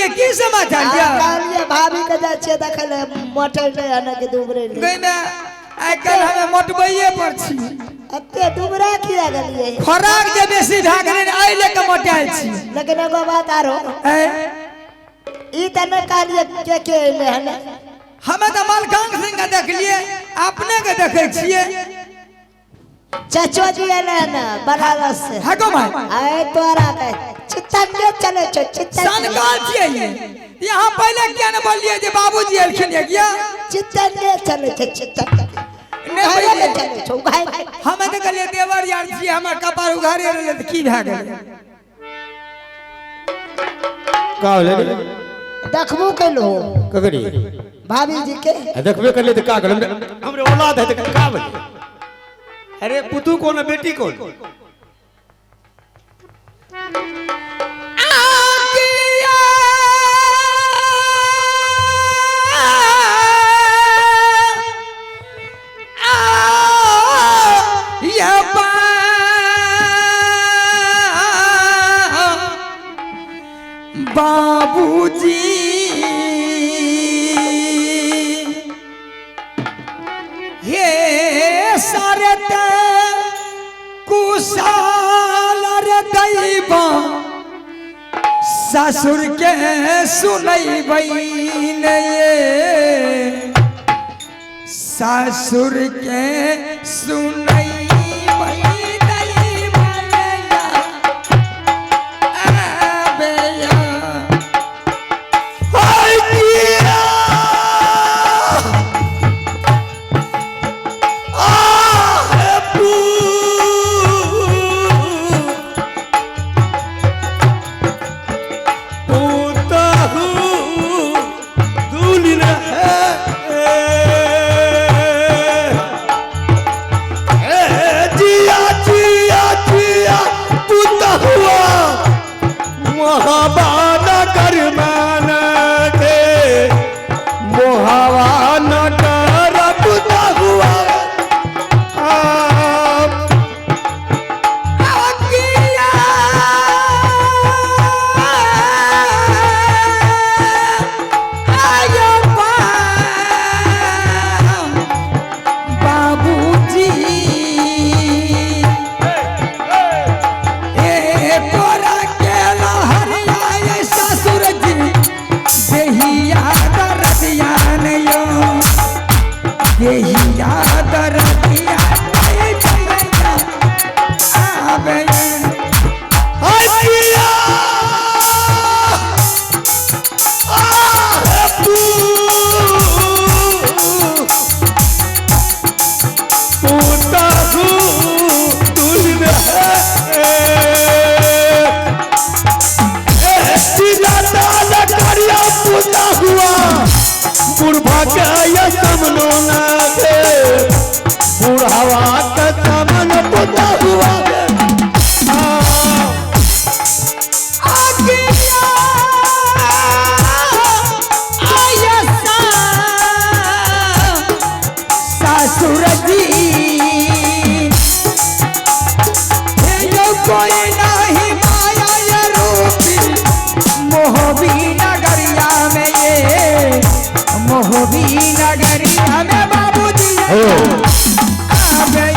गेलिए की समाचार या कहलिए भाभी के जाय छियै देखै ले मोटर ले आने के दुबरे ले गई में आइ काल्हि हमे मोटबैये पर छी। एते दुबरा किया गेलिए? खोराक जे बेसी भए गेलै ने एहि लए के मोटायल छी। लेकिन एगो बात आरो ई त नहि कहलिए के एलै हन। हमे तऽ मलकांग सिंह के देखलिए, अपने के देखै छियै। चचो जी एलै हन बनारस से। है गो भाई आए तोरा के चितंगे चले छो चितंगे। सनकाल छियै ये। यहाँ पहले किया ने बोलिए जे बाबूजी एलखिन ये किया? चितंगे चले छो चितंगे। नहि उघारे बोलिए। चले छो उघारे। हमे तऽ कहलिए देवर यार छियै, हमर कपार उघारे रहलै तऽ की भए गेलै? का होलै? देखबो कैलो ककरी भाभी जी के। आ देखबे करले तऽ का करल? हमरे औलाद है तऽ का भेलै? अरे पुतू कोन बेटी कोन? बाबूजी हे सरत कुशाल रे दैबा ससुर के सुनैबै ने ये, ससुर के सुनैबै दैबा आबेया। हाय किया आ पू पुतहु दुलिन है ए जिया जिया जिया पुतहुआ मोहबान कर मान के मोहवान कर पुतहुआ आप बाबूजी ए तोरा के लहरिया ससुर जी देहिया दरदिया नयो, देहिया दरदिया आबे। हाय पिया आ पू पुतहु दुलिन है ए सीधा दाल करिया पुतहुआ बुढ़वा के ये समनो ना के बुढ़वा के समन पुतहुआ ससुर जी हे यो कोई नहीं माया ये रूपी मोहबी नगरिया में, ये मोहबी नगरिया में बाबूजी आबे।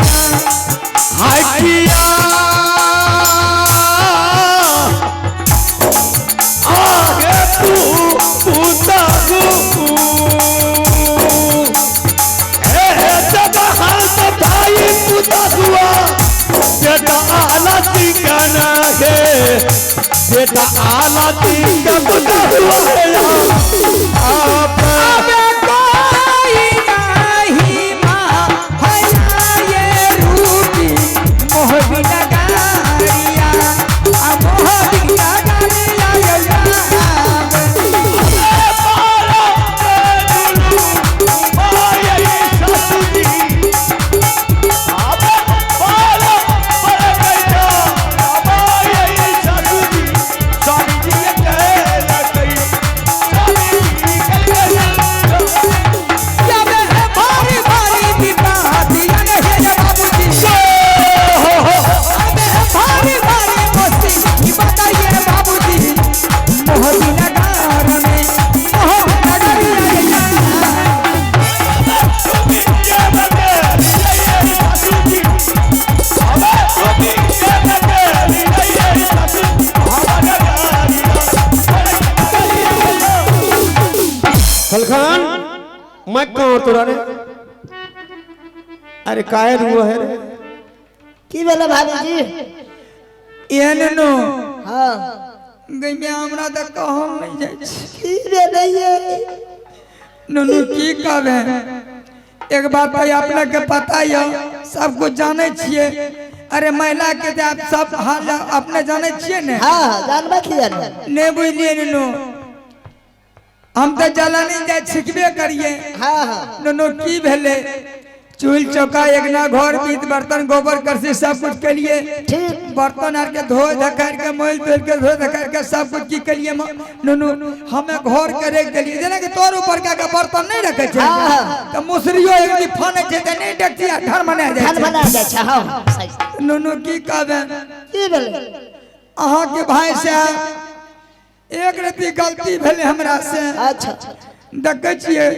हाय किया आगे तू पुतहु ए जब हाथ भाई पुतहुआ बेटा आला सिंगना है, बेटा आला सिंह पुतहुआ है आप। आबे कोई नहीं माया ये रूपी मोहबी नगरिया, आ मोहबी नगरिया स्वामी जी कह सलखान मैं कहाँ तोरा रे? अरे काहे रुआ है रे? की भेलै भाभी जी? एहन नो। हाँ। गई में हमरा तऽ कहल नहीं जाइ छै। की भेलै ये? नुनू की कहबे, एक बात तो अपने के पता ये, सब कुछ जाने छिए। अरे महिला के तो आप सब हाल अपने जाने छिए ने? हाँ जानबे किया ने। नहीं बुझलिए नुनू, हम तो जलानी जाए छिकबे करिए। हाँ हाँ। नुनू की भेलै, चूल चौका एक ना घर बीत बर्तन गोबर करसी सब कुछ के लिए ठीक। बर्तन आर के धो धकार के मोल तोल के धो धकार के सब कुछ की के लिए नुनू हमें घर के रख देलिए। जेना कि तोर ऊपर का के बर्तन नहीं रखे छै हाँ। त मुसरियो एक दिन फाने छै त नहीं देखती आ घर मना जाय धन छै। बना जाइ छै। हाँ हाँ सही। नुनू की कहबे, की भेलै? अहाँ के भाई से एक रति गलती भेलै हमरा से। अच्छा। देखे छियै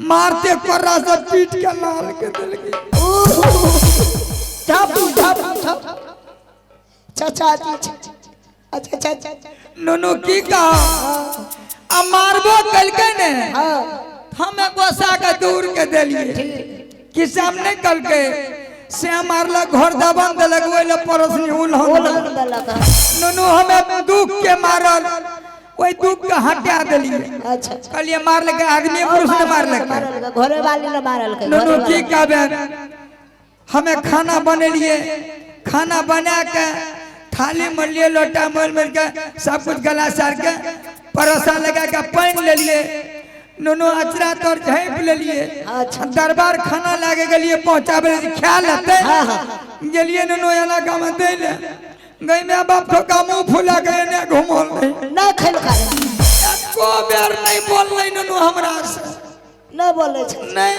मारते कोर्रा सब पीट के लाल के देलकै। झापू झापू झापू। चाचा जी अच्छा चाचा। नुनू की कहा, आ मारबो कलकै ने। हाँ। हमें गोसा के दूर के देलिए कि सामने कलकै से मारलक घर दबन देलक ओहि ले पड़ोसनी उलहन ओलहन देलक। नुनू हमें दुख के मारल ओहि दुख के हटा देलिए। अच्छा। कहलिए मारलकै आदमी पुरुष ने मारलकै। मारलकै घरे वाली ने मारलकै। नुनू घरे की वाली। कहबे, हमें खाना बनेलिए, खाना बना के थाली में लिए लोटा मोल मिल के सब कुछ गला सार के परोसा लगा के पानि लेलिए। नुनू अचरा तोर झाँपि लेलिए। अच्छा। दरबार खाना लागे गेलिए पहुँचाबे खा लेते हाँ, हाँ। गेलिए नुनू एना काम दै ले गई में बाप ठोका मुँह फुला के एने घुमल नहीं। नहि खेलका। एको बेर नहीं बोललै नुनू हमरा से। नहि बोलै छै। नहीं।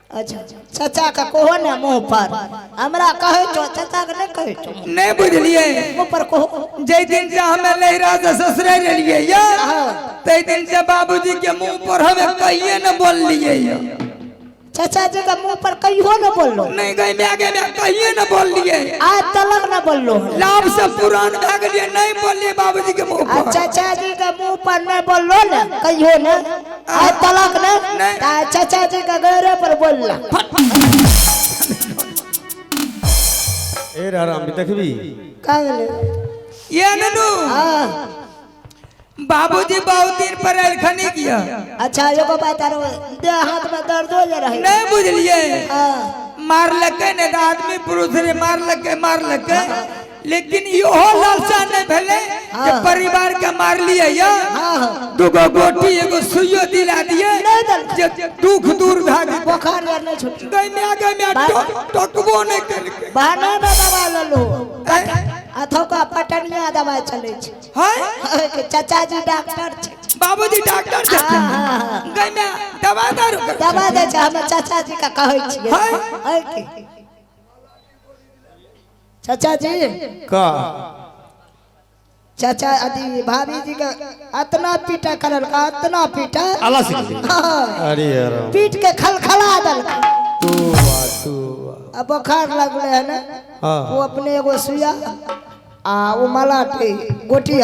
अच्छा चाचा के कहो ने मुँह पर, हमरा कहै छौ चाचा के नहीं कहै छौ। नहीं बुझलिए। मुँह पर कहो। जै दिन से हमें लहरा से ससुरे रहिए या हाँ। तै दिन से बाबूजी के मुंह पर हमें कहिए न बोललिए या। चाचा जी के मुँह पर कहियो न बोललो। नहीं गई में आगे में कहिए न बोललिए। आज तलक न बोललो। लाभ से पुरान भए गेलिए नहीं बोललिए बाबूजी के मुंह आ पर। चाचा जी के मुँह पर नहीं बोललो ने कहियो ने आज तलक ने। नहीं। आ चाचा जी के गैरे पर बोलला। ए राम देखबी का भेलै? ये ननू हाँ। बाबूजी बहुत दिन पर एलखनी किया। अच्छा एगो बात आरो, देह हाथ में दर्दो जे रहे। नहीं बुझलिए। हाँ। मारलकै ने तऽ आदमी पुरुष रे मारलकै मारलकै, लेकिन इहो लालसा नहीं भेलै जे परिवार के मारलिए या हाँ हाँ। दूगो गोटी एगो सुइयो दिला दिए नहीं देलकै। जे दुख दूर भए गेल। बोखार आर नहीं छूट। गई में आगे में टकबो नहीं केलकै। बहाना में दवा लेलहो। अथोका पटनिया दवाई चलै छै। हाय चाचा जी डॉक्टर छै। बाबूजी डॉक्टर छथिन। हाँ, हाँ। गई में दवा दारू करै छै। दवा दै छै, हमे चाचा जी के कहै छियै। हाय। है की? चाचा जी का चाचा अथी भाभी जी के अतना पीटा करलका अतना पीटा। आला सीख। हाँ। अरे यार पीट के खलखला देलका। तू बा तू बा। आ बोखार लगले है ने। हाँ। वो अपने एगो सुइया आ वो माला के गोटी है।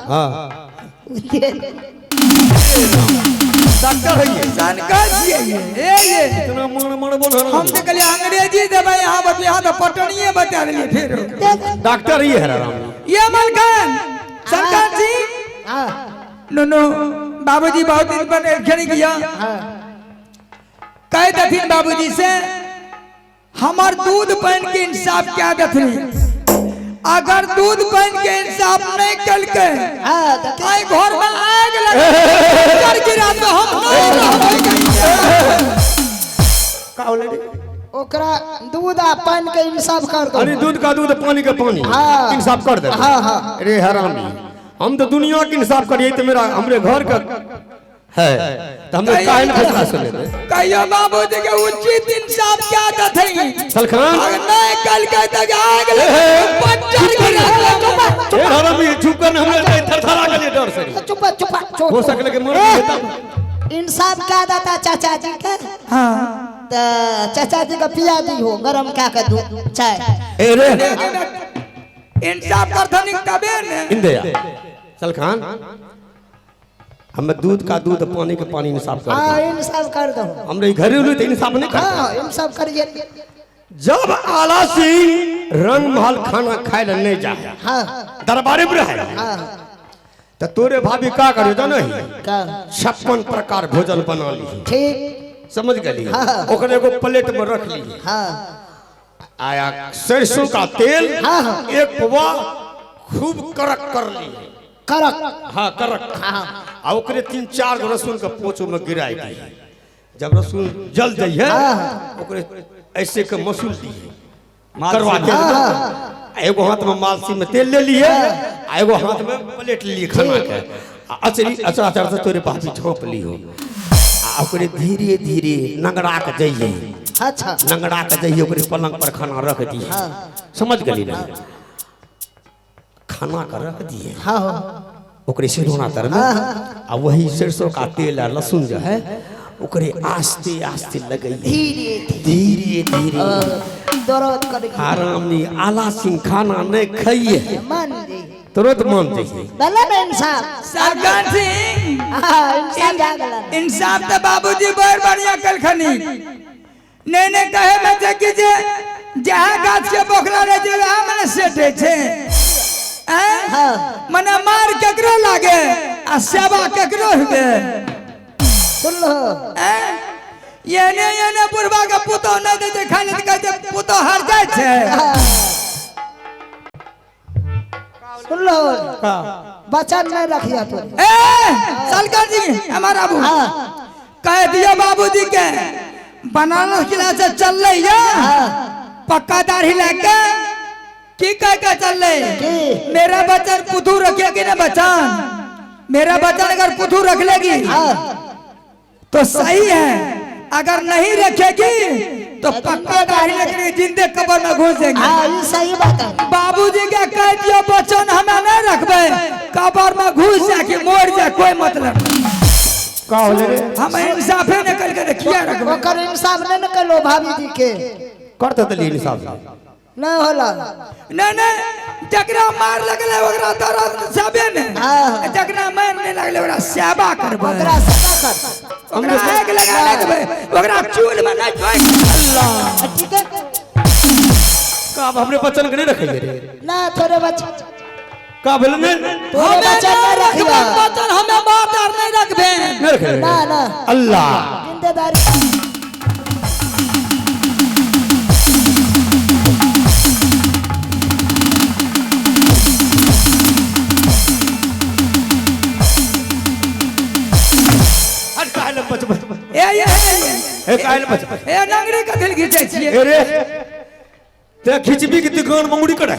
हाँ डॉक्टर है ये। जानकार छियै ये। ए ये इतना मन मन बोल रहा हम तऽ कहलियै अंग्रेजी देबै यहाँ बतबै, यहाँ तऽ पटनिये बता देलियै फेर। डॉक्टर ही है राम। ये मलकान सरकार जी। हाँ। नो नो बाबूजी बहुत दिन पर एलखिन किया। हाँ। कह देथिन बाबूजी से हमर दूध पानि के इंसाफ क्या देथिन, अगर दूध पानि के इंसाफ नहीं कलके हाँ तो आई घर में आग लग गिरा तो हम नहीं रहबै। का होले रे? ओकरा दूध आ पानि के इंसाफ कर दो। अरे दूध का दूध पानी का पानी। हाँ। इंसाफ कर दे। हाँ, हाँ। अरे हरामी हम तो दुनिया के इंसाफ करिए तो मेरा हमरे घर का है तो हमने काहे न फैसला सुन लेते। कहियो बाबूजी के उचित इंसाफ क्या देथिन, सलखान अगर नहीं कलके तो आग लग पच्चर गिरा दो। ए हरामी चुप कर हमरे थरथरा के लिए डर से चुप चुप चुप। हो सकले के मर ए, तब इंसाफ क्या देता चाचा जी के? हाँ। तो चाचा जी के पिया दिहो गरम क्या के दूध चाय। ए रे इंसाफ करथनी तबे ने। इंदिया सलखान हमें दूध का दूध पानी के पानी इंसाफ कर हाँ, इंसाफ कर दो। हमरे घरेलू तो इंसाफ नहीं कर। हाँ, इंसाफ करिए। जब आला सिंह रंग महल खाना खाए ला नहीं जाए, हाँ, दरबारे में रहे, हाँ, तो तोरे भाभी का करे जानो ही का 56 प्रकार भोजन बना ली। ठीक, समझ गई? हाँ। ओकरे एगो प्लेट में रख ली। हाँ, आया सरसों का तेल, हाँ, हाँ। एक पवा खूब कड़क कर ली। कड़क, हाँ कड़क। हाँ, आ ओकरे 3-4 गो रसुन के पोचो में गिराई दी। जब रसुन जल जाइए, हाँ। ओकरे ऐसे के मसूल दिए करवा तेल। एगो हाथ में मालसी में तेल ले लिए, आ एगो हाथ में प्लेट लिए खाना के। आ अचरी अचरा अचरा से तोरे भाभी झोंप ली हो। आ ओकरे धीरे धीरे नंगड़ा के जाइए। अच्छा, नंगड़ा के जाइए, ओकरे पलंग पर खाना रख दिए। समझ गई ना? खाना का रख दिए। हाँ, हाँ, ओकरे सिरौना तर में, आ वही सरसों का तेल और लहसुन जो है ओकरे आस्ते आस्ते लगइए, धीरे धीरे धीरे दर्द कर। आराम नहीं आला सिंह खाना नहीं खाइए, मान जी तुरंत मान जाइए। भला ना इंसाफ। सरकार सिंह, हाँ, इंसाफ जागला। इंसाफ तो बाबूजी बड़ बढ़िया कलखनी। नहीं नहीं कहे में जे कि जे जहाँ गाछ के बोखला रहे छै वहाँ मने सेट होइ छै। हाँ। मने मार केकरो लागे आ सेवा केकरो हुए। सुन लो। एने एने बुढ़वा के पुतोह नहीं दै छै खाली तऽ कहै छै पुतोह हर जाइ छै। सुन लो, बचन नहीं रखिया तो। ए सलकर जी हमारा बाबू, हाँ, कह दियो बाबूजी के बनारस किला से चल रही है, पक्का दाढ़ी लेके की कह के चल रही? मेरा बचन पुथू रखेगी ना बचन, मेरा बचन अगर पुथू रख लेगी तो सही है, अगर नहीं रखेगी तो पक्का दाढ़ी लेकर जिंदे कब्र में घुस देंगे। हाँ, ये सही बात है। बाबूजी के कह दियो बचन हमें नहीं रखबे, कब्र में घुस जाके मर जाए कोई मतलब का होले रे? हम इंसाफे न करके देखिए रखबे। ओकर इंसाफ नहीं न कलो भाभी जी के कर तो देली इंसाफ न होला। नहीं नहीं, जकरा मार लगले ओकरा दर्द सबे ने, जकरा मार नहीं लगले ओकरा सेवा करबे, ओकरा सेवा कर, ओकरा आग लगा देबे, ओकरा चूल में नहीं झोंक। अल्लाह ठीक है। का अब हमरे बचन के नहीं रखिए रे? ना थोड़े बच्चे का भेल ने तोरे बचन नहीं रखिए, बचन हमें बात आर नहीं रखबे, नहीं रखबे ना ना। अल्लाह जिंदेदारी। ए ए ए काहे बच ए नंगड़ी कथिल घिचै छियै? ए रे ते खिचबी के दुकान मंगुड़ी करे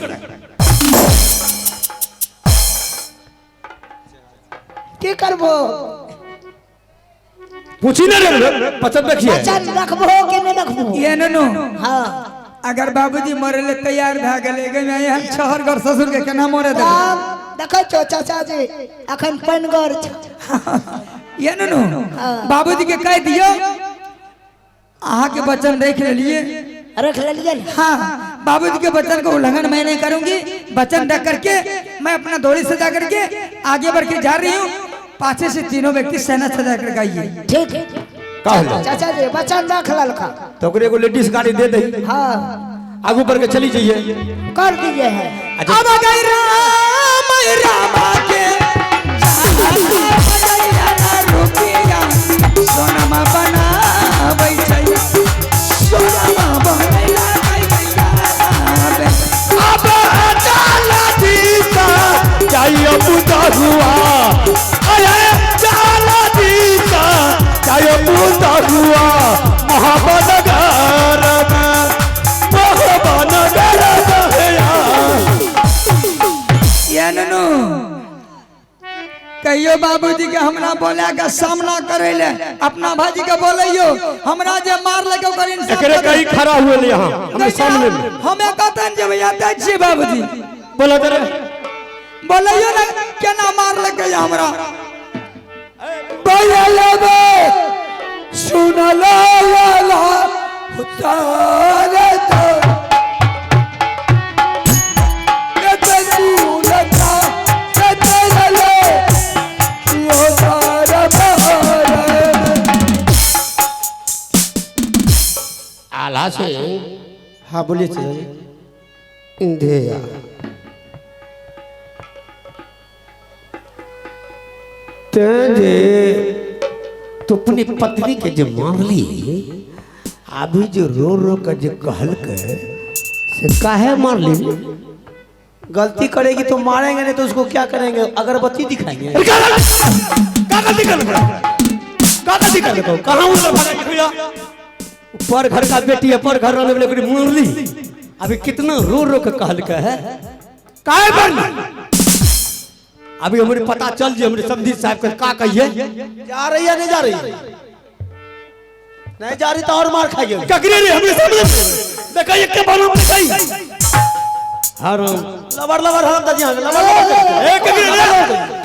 की करबो? पूछी ना रे बचन देखिए, बचन रखबो कि नहीं रखबो? ये ननु, हां, अगर बाबूजी मरे ले तैयार भए गेलै गे हम छहर घर ससुर के केना मरे देबै? देखै छो चाचा जी अखन पनगर छ। ये ननु, बाबूजी के कह दियो अहाँ के वचन रख लेलिए, रख लेलिए। हाँ, बाबूजी के वचन को उल्लंघन मैं नहीं करूंगी। वचन रख करके मैं अपना दौड़ी सजा करके आगे बढ़ के जा रही हूँ। पाछे से तीनों व्यक्ति सेना सजा कर आइए। ठीक चाचा जी वचन रख ललका तो ओकरे एगो लेडीज गाड़ी दे दही। हाँ, आगू बढ़ के चली जाइए, कर दिए है। अब गई राम राम के सोनमा बनाबै छै, सोनमा बनैला अब चाला दीता चाहिए पुता हुआ, अरे चाला दीता चाहिए पुता हुआ महाबनगर में, महाबनगर में। ये ननू कहियो बाबूजी के हमरा बोला के सामना करे ले, अपना भाजी के बोलियो हमरा जे मार लगे ओकर इंसाफ एकरे कहीं खड़ा हुए ले यहां हमरे सामने में। हमें कतन जे भैया दै छी बाबूजी बोला जरा बोलियो ना केना मार लगे हमरा। बयलबे सुन ला ला उतारे तो ये तू लता ये ले यो। अला से। हाँ बोलिए चाचा जी। इंदिया ते जे तो अपनी पत्नी के जे मारली, अभी जो रो रो के जे कहल के से काहे मारली? गलती करेगी तो मारेंगे, नहीं तो उसको क्या करेंगे? अगरबत्ती दिखाएंगे। का गलती कर का गलती कर कहां उधर भागा भैया? पर घर का बेटी है, पर घर रहने वाले को मारली। अभी कितना रो रो के कहल के है काहे मारली? अभी हमरे पता चल जे हमरे समधी साहब के का कहिए। जा रही है नहीं जा रही? नहीं जा रही तो और मार खाएगी। ककरे रे हमरे सामने देखा एक के बालो में कही हराम लवर लवर हराम दादी हां लवर लवर। ए ककरे रे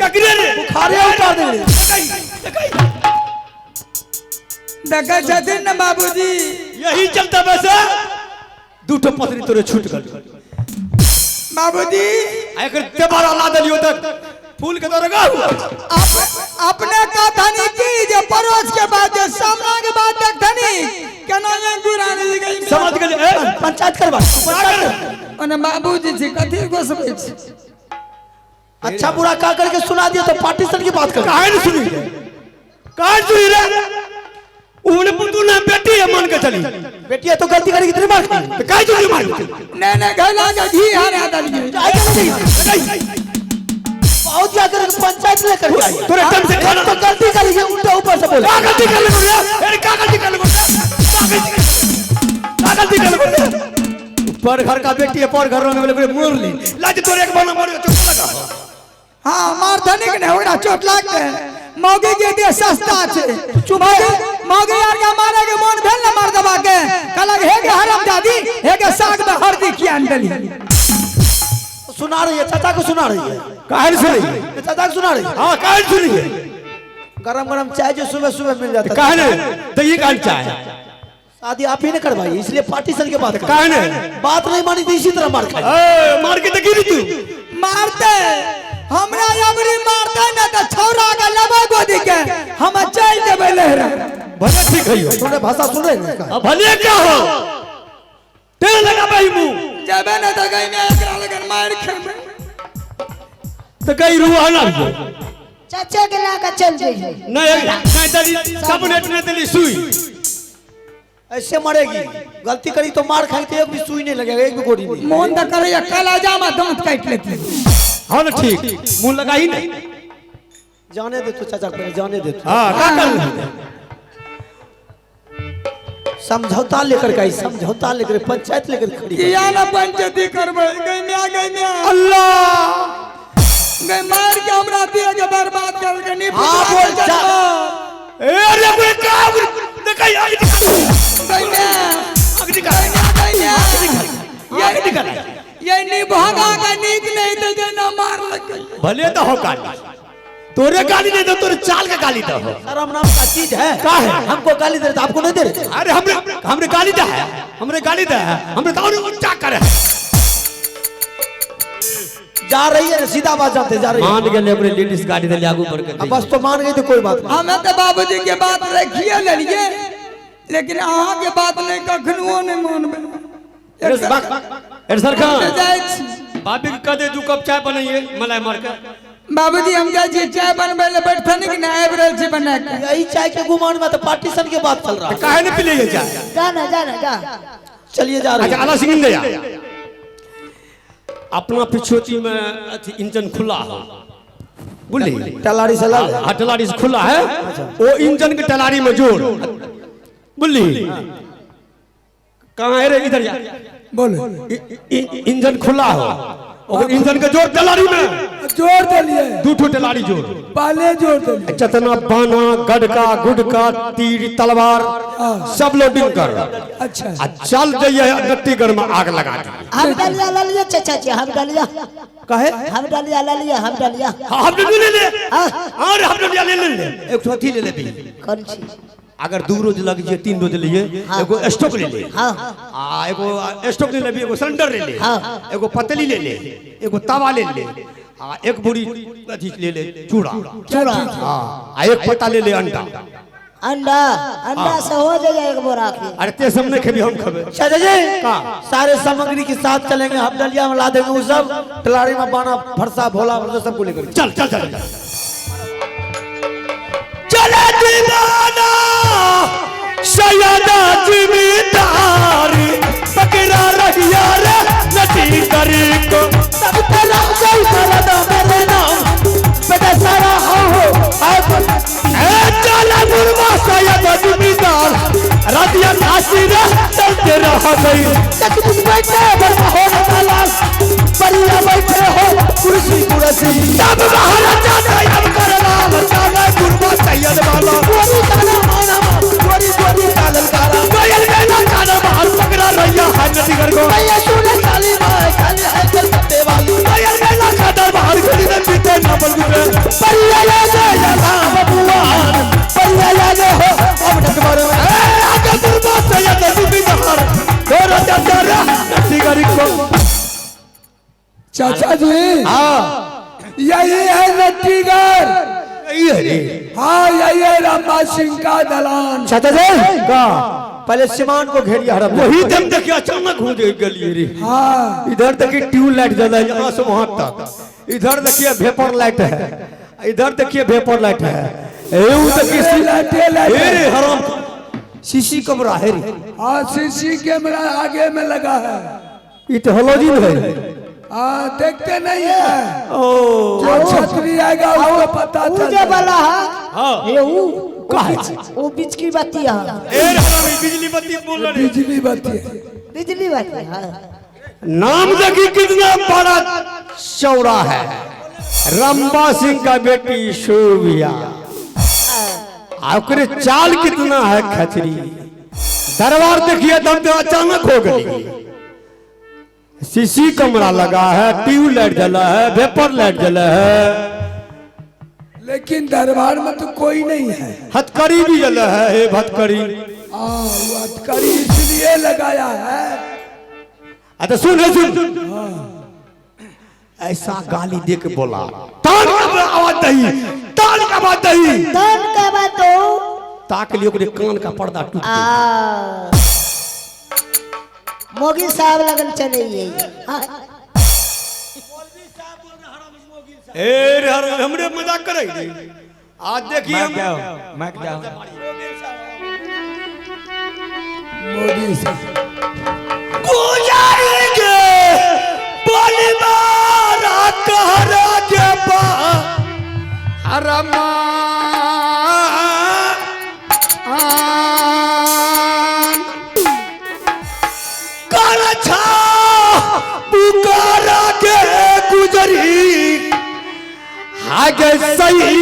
ककरे रे बुखारे उतार देंगे। देखै छथिन ने बाबूजी, यही चलता वैसे दूठो पत्नी तोरे छूट गल बाबूजी। एकर तेबारा ला देलियो तक फूल के दरगा हुआ। अपने का धनी की जे पड़ोस के बाद जे सामना के बाद देखथनी केना ये गुरानी जी गई समझ गेल। ए पंचायत करवा ओने बाबूजी जी कथी गोसबै छी? अच्छा बुरा का करके सुना दिया तो पार्टीशन की बात कर। काहे नहीं सुनी रे? काहे सुनी रे? उन्हें पुतू ना बेटी है मान के चली। बेटी है तो गलती करेगी तेरी मार खाएगी। तो काहे चुगली मारी? नहीं नहीं घला के घी हरा देलिए। बहुत जाकर पंचायत लेकर के आई। तोरे दम से खाना तो गलती कर ली उल्टा ऊपर से बोले। का गलती कर ले अरे का गलती कर ले का गलती कर ले पर घर का बेटी है पर घर रहने वाले को मोर ली लाज तोरे एक बार मारियो चोट लगा। हां मार धनी के नहीं ओकरा चोट लागते। मौगी के दे सस्ता छे। चुप मौगी यार के मारे के मन भेल न मार दबा के कहलक हे के हराम दादी हे के साग में हरदी किया देली। सुना रही है चाचा को सुना रही है। काहे सुन रही है? चाचा को सुना रही है। हां काहे सुन रही है? गरम गरम चाय जो सुबह सुबह मिल जाता है। काहे नहीं तो ये काहे चाय शादी आप ही ने करवाई इसलिए पार्टीशन के बात काहे नहीं बात नहीं मानी तो इसी तरह मार खाई। ए मार के देखी तू मारते हमरा अबरी मारते न त छौरा के लबा गोदी के हम चल देबै लहरा। भले ठीक है सुन रहे भाषा सुन रहे हैं। अब भले क्या हो तेल लगा भाई मुंह जबे न त गई में एकरा लगन मार खेबे तो कई रुआ ना चाचा के लाके चल जाइए। नहीं नहीं दली सब नेट ने दली सुई ऐसे मरेगी। गलती करी तो मार खाई तो एक भी सुई नहीं लगेगा एक भी गोली नहीं। मोन त करे कलाजा में दांत काट लेती। हां ना ठीक मुंह लगा ही नहीं। जाने दे तो चाचा को जाने दे। हां का कर समझौता लेकर के आई समझौता लेकर पंचायत लेकर खड़ी किया ना पंचायती करबै गई में गई में अल्लाह गई मार के हमरा दिया के बर्बाद कर के नहीं। हां बोल जा ए अरे कोई का देखा आग निकाल गई में आग निकाल आग निकाल ये नहीं भागा का नीक नहीं तो जना मार लग भले तो हो गाली तोरे गाली नहीं दो तोरे चाल का गाली दो। शर्म नाम का चीज है का है? हमको गाली दे रहे आपको नहीं दे रहे। अरे हमरे हमरे गाली दे है हमरे गाली दे है हमरे तो और ऊंचा करे जा रही है सीधा बात जाते जा रही है। मान गेले अपने लेडीज गाली दे आगू बढ़ के अब बस तो मान गई तो कोई बात नहीं। हमें तो बाबूजी के बात रखिए लेलिए लेकिन अहाँ के बात नहीं कखनो नहीं मानबे। अरे सरकार भाभी के कह दे 2 कप चाय बनाइए मलाई मार के। बाबूजी हम जाइ छी चाय बनबै ले बैठथन कि ना आबि रहल छी बना के। यही चाय के गुमान में तो पार्टीशन के बात चल रहा है। काहे नहीं पी चाय? जा ना जा ना जा चलिए जा रहे। अच्छा अला सिंह दया अपना पिछोती में अथी इंजन खुला हो बुझली टलारी से लग। हां टलारी से खुला है वो इंजन के टलारी में जोड़ बुझली कहां है रे इधर जा बोलो इंजन खुला हो और इंजन के जोड़ टलारी में जोड़ देलिए दू ठो टलारी जोड़ पहले जोड़ देलिए जितना बाना गड़का गुडका तीर तलवार सब लोडिंग कर। अच्छा आ चल जाइए नट्टीगढ़ में आग लगा दी। हम डलिया ले लिए चाचा जी हम डलिया काहे हम डलिया ले लिए हम डलिया। हां हम ले ले अरे हम डलिया ले ले एक ठो अथी ले ले भी कौन चीज? अगर 2 रोज लग जाए 3 रोज लिए एगो स्टोव ले ले। हां आ एगो स्टोव ले ले एगो सिलेंडर ले ले एगो पतली ले ले एगो तवा ले ले आ एक बोरी अथी ले ले चूड़ा चूड़ा हां आ एक पत्ता ले ले अंडा। अंडा अंडा से हो जाए एक बोरा के। अरे ते सब नहीं खेबी, हम खेबे। चाचा जी का? सारे सामग्री के साथ चलेंगे हम, डलिया में ला देंगे वो सब, तलाड़ी में बाना फरसा भोला फरसा सबको लेकर। चल चल चल चल चले दीवाना सैयदा जिम्मेदारी पकड़ा रहिया रे नटी करी को तब तेरा कोई मरद मेरे नाम बेटा सारा हो अब ए चला गुरमा सैयदा जिम्मेदार रातिया नासी रे चलते रह गई। तक तुम बैठे बर्मा हो तलाश परिया बैठे हो कुर्सी कुर्सी तब महाराजा सैयद करना चला गुरमा सैयद वाला गोरी ताला माना गोरी गोरी तालल कारा कोयल बेला काना बाहर पकड़ा रहिया है नटी कर को भैया सुने काली मां काली है कलकत्ते वाली कोयल बेला खादर बाहर खड़ी ने पीते ना बल गुजरे परिया ले जा राम बुआन परिया ले हो अब नटवर में ए आगे गुरमा सैयद जिम्मेदार तोरा चाचा रे नटी कर को। चाचा जी हां यही है नट्टीगर। यही है रे। हाँ यही है रामा सिंह का दलान। चाचा जी का पहले सीमान को घेरिए हड़प वही दम देखिए अचानक हो गई रे। हाँ इधर देखिए ट्यूब लाइट जला है यहाँ से वहां तक, इधर देखिए वेपर लाइट है, इधर देखिए वेपर लाइट है, ए उ देखिए लाइटे लाइट ए रे हराम सीसी कैमरा है रे। हाँ सीसी कैमरा आगे में लगा है। ई तो हेलोजन है। हाँ देखते नहीं है। ओ जो छतरी आएगा उसको पता ऊ चल जे वाला है हां ये ऊ बीच की बत्ती है। ए रे हरामी बिजली बत्ती बोल रहे। बिजली बत्ती है। बिजली बत्ती है। नाम देखी कितना बड़ा चौड़ा है। रंबा सिंह का बेटी शोभिया ओकरे चाल कितना है खचरी। दरबार देखिए दम तो अचानक हो गई। सीसी कमरा लगा है, ट्यूब लाइट जला है, वेपर लाइट जला है, लेकिन दरबार में तो कोई नहीं है। हथकड़ी भी जला है। हे हथकड़ी हाँ वो हथकड़ी इसलिए लगाया है। अच्छा सुन रे सुन। ऐसा गाली दे के बोला तान का आवाज दही, तान का आवाज दही, तान का आवाज दो ताक लियो के कान का पर्दा टूट गया। मोगी साहब लगन चले ये। ए रे हर हमरे मजाक करे रे। आज देखिए हम मैं क्या मोदी साहब गुजारेंगे बोली मारा कहरा के पा हरमा करछा पुकारा के गुजरी आगे सही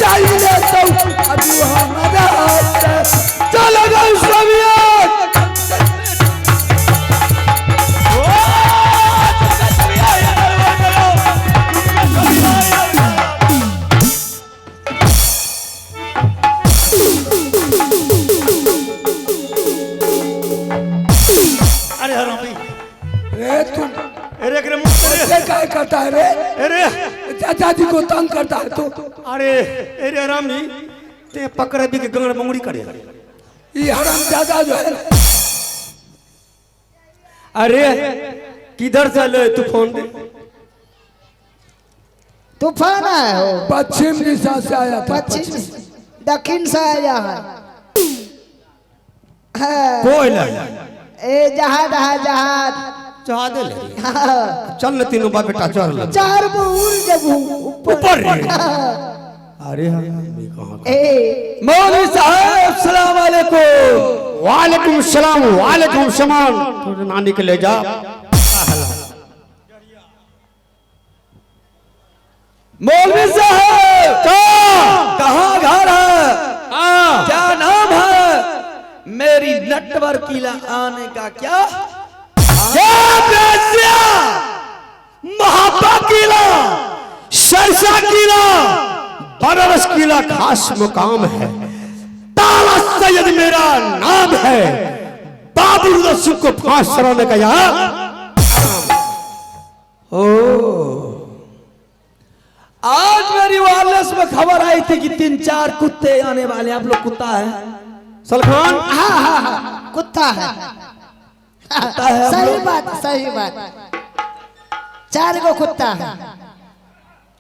चाहिए तो अभी हमारा चलो गए सोवियत। अरे हरामी। रे तुम अरे एकरे मुंह पे रे। ऐसे क्या करता है रे? अरे चाचा जी को तंग करता है तू। अरे अरे हरामी, ते पकड़े भी के गंगड़ मंगड़ी करे। ये हराम दादा जो है। अरे किधर से ले तूफान दे? तूफान आया हो। पश्चिम दिशा से आया था। पश्चिम दक्षिण से आया है। हाँ। कोई नहीं। ए जहाज है जहाज। चाह दे ले। हाँ। चल न तीनों बाप बेटा चल ले। चार उड़ जब ऊपर। ऊपर रे। हाँ। अरे हरामी कहाँ? ए मौलवी साहब सलाम अलैकुम। वालेकुम सलाम वालेकुम सलाम। तोरे नानी के ले जा। मौलवी साहब कहाँ घर है? हाँ। क्या नाम है? मेरी नटवर किला आने का क्या? महापा किला, सरसा किला, बनारस किला खास मुकाम है। ताला सैयद मेरा नाम है। बाबू रसूल को फांस चढ़ाने का यहाँ। ओ आज मेरी वायरलेस में खबर आई थी कि 3-4 कुत्ते आने वाले हैं। आप लोग कुत्ता है सलखान? हाँ हाँ हाँ कुत्ता है। कुत्ता है आप सही लोग? बात सही बात। 4 गो कुत्ता है।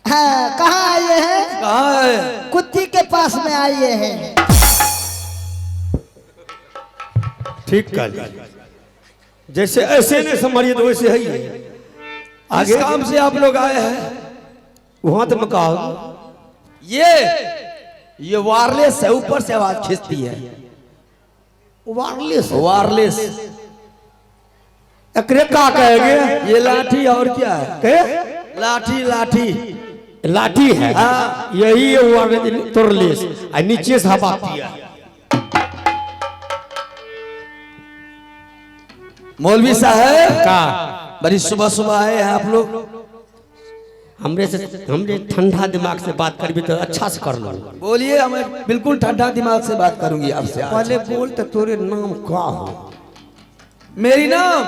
हाँ कहाँ आए हैं? कहाँ है? कुत्ती के पास में आए हैं। ठीक कर जैसे ऐसे नहीं संभालिए तो वैसे है ही। आगे काम से आप लोग आए हैं? वहां तो मैं कहा ये वायरलेस है, ऊपर से आवाज खींचती है। वायरलेस? वायरलेस। एकरे का कहेंगे? ये लाठी और क्या है? के? लाठी लाठी लाठी है। हाँ। यही है वायरलेस तोड़लेस आ नीचे से हवा पिया। मौलवी साहब का बड़ी सुबह सुबह आए हैं आप लोग। हमरे से हमरे ठंडा दिमाग से बात करबी तो अच्छा से कर लो। बोलिए, हमें बिल्कुल ठंडा दिमाग से बात करूंगी आपसे आज। पहले बोल तो तोरे नाम का हो? मेरी नाम?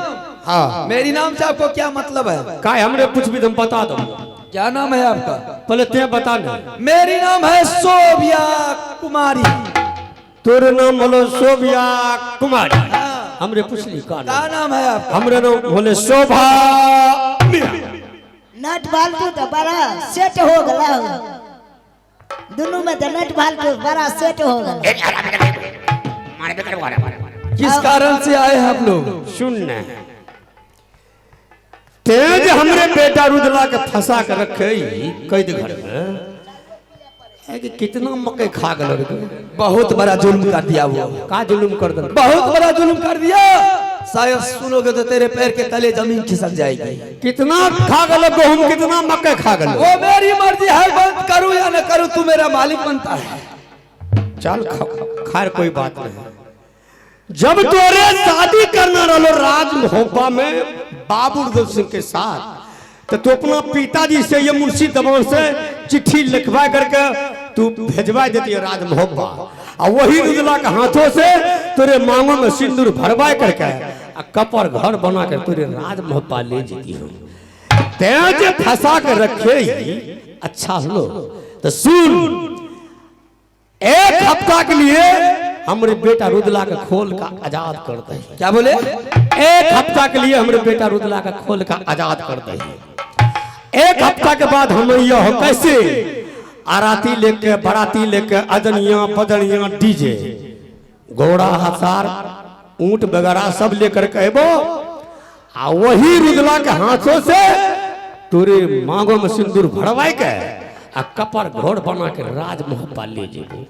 हाँ। मेरी नाम से आपको क्या मतलब है? का हमरे कुछ भी तुम बता दो। क्या नाम है आपका? पहले ते बता ना। मेरी नाम है सोबिया कुमारी। तोरे नाम बोलो सोबिया कुमारी। हमरे पूछली का क्या नाम? नाम है आपका? हमरे नाम बोले शोभा मिया। नट फालतू तो बड़ा सेट हो गला। दोनों में तो नट फालतू बड़ा सेट हो गला। किस कारण से आए हैं आप लोग? सुन न, तेज हमरे बेटा रुदला के फंसा के रखे कैद घर में है कि कितना मकई खा गल रे। बहुत बड़ा जुल्म कर दिया वो। का जुल्म कर दल? बहुत बड़ा जुल्म कर दिया। शायद सुनोगे तो तेरे पैर के तले जमीन खिसक जाएगी। कितना खा गल गहूम, कितना मकई खा गल? वो मेरी मर्जी है, बंद करूं या न करूं, तू मेरा मालिक बनता है। चल खैर कोई बात नहीं। जब तोरे शादी करना रहो राज मोहब्बा में बाबू रुदल सिंह के साथ, तो तू अपना पिताजी से ये मुंशी दबान से चिट्ठी लिखवा करके तू भेजवा देती है राज मोहब्बा, और वही रुदला के हाथों से तेरे मांगों में सिंदूर भरवा करके आ कपर घर बना कर तेरे राज मोहब्बा ले जीती हूँ। तेज फंसा के रखे ही अच्छा लो तो सुन, एक हफ्ता के लिए हमरे बेटा रुदला के खोल का आजाद कर दे। क्या बोले? एक हफ्ता के लिए हमरे बेटा रुदला का खोल का आजाद कर दे। एक हफ्ता के बाद हम यह कैसे आराती लेके बराती लेके अजनिया बजनिया डीजे घोड़ा हसार ऊंट वगैरह सब लेकर के अबो, आ वही रुदला के हाथों से तोरे मांगों में सिंदूर भरवाए के आ कपर घोड़ बना के राज मोहब्बा ले जेबो।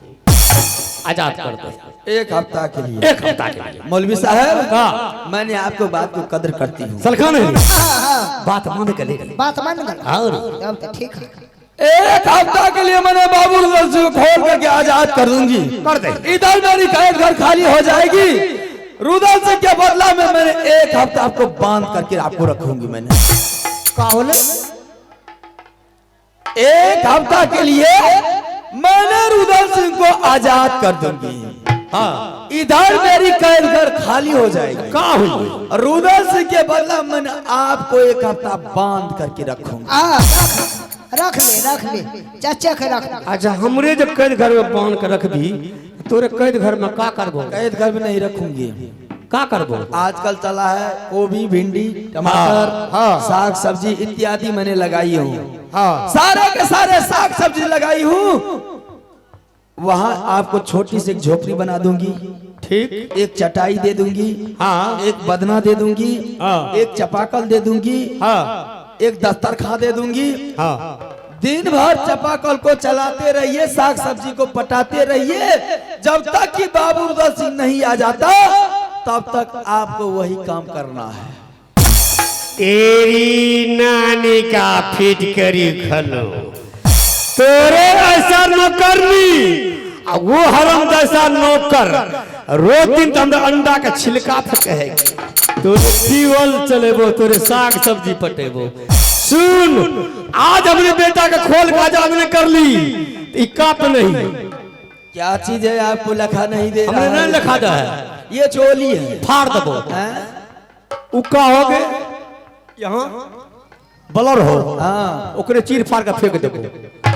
आजाद कर दे एक हफ्ता के लिए। एक हफ्ता के लिए। मौलवी साहब हाँ। मैंने आपको बात को कदर करती हूँ। सलखान हाँ, हाँ। बात मान के ले गए। बात मान गल। और तब तो ठीक है। एक हफ्ता के लिए मैंने बाबू रुदल सिंह को खोल करके आजाद कर दूंगी। कर दे। इधर मेरी कैद घर खाली हो जाएगी। रुदल सिंह के बदला में मैंने एक हफ्ता आपको बांध करके आपको रखूंगी मैंने। का होले? एक हफ्ता के लिए मैंने रुदल सिंह को आजाद कर दूंगी। हाँ। इधर मेरी कैद घर खाली हो जाएगी। का हुई? रुदल सिंह के बदला मैंने आपको एक हफ्ता बांध करके रखूंगी। आ रख ले, रख ले चाचा के, रख ले। अच्छा, हमरे जब कैद घर में बांध के रख दी, तोरे कैद घर में का करबो? कैद घर में नहीं रखूंगी। का करबो? आजकल चला है गोभी, भिंडी, टमाटर, हाँ। साग सब्जी इत्यादि मैंने लगाई हूँ। हाँ। सारे के सारे साग सब्जी लगाई हूँ। वहाँ आपको छोटी सी एक झोपड़ी बना दूंगी। ठीक। एक चटाई दे दूंगी। हाँ। एक बदना दे दूंगी। हाँ। एक चपाकल दे दूंगी। हाँ। एक दस्तरखान दे दूंगी। हाँ। दिन भर चपाकल को चलाते रहिए, साग सब्जी को पटाते रहिए, जब तक कि बाबू उदय सिंह नहीं आ जाता तब तक आपको वही काम करना है। तेरी नानी का फिट करी खलो, तोरे ऐसा नौकरनी आ वो हरम जैसा नौकर रोज दिन तो हमरा अंडा के छिलका फेंके है। तोरे ट्यूबवेल चलेबो, तोरे साग सब्जी पटेबो। सुन, आज हमने बेटा के खोल के आजाद नहीं कर ली ई काप नहीं। क्या चीज है आपको लखा नहीं दे हमने रहा नहीं है? लिखा दे है। ये चोली है। फाड़ दबो। हैं? उका हो गए यहाँ बलर हो। हाँ। ओकरे चीर फाड़ के फेंक देबो।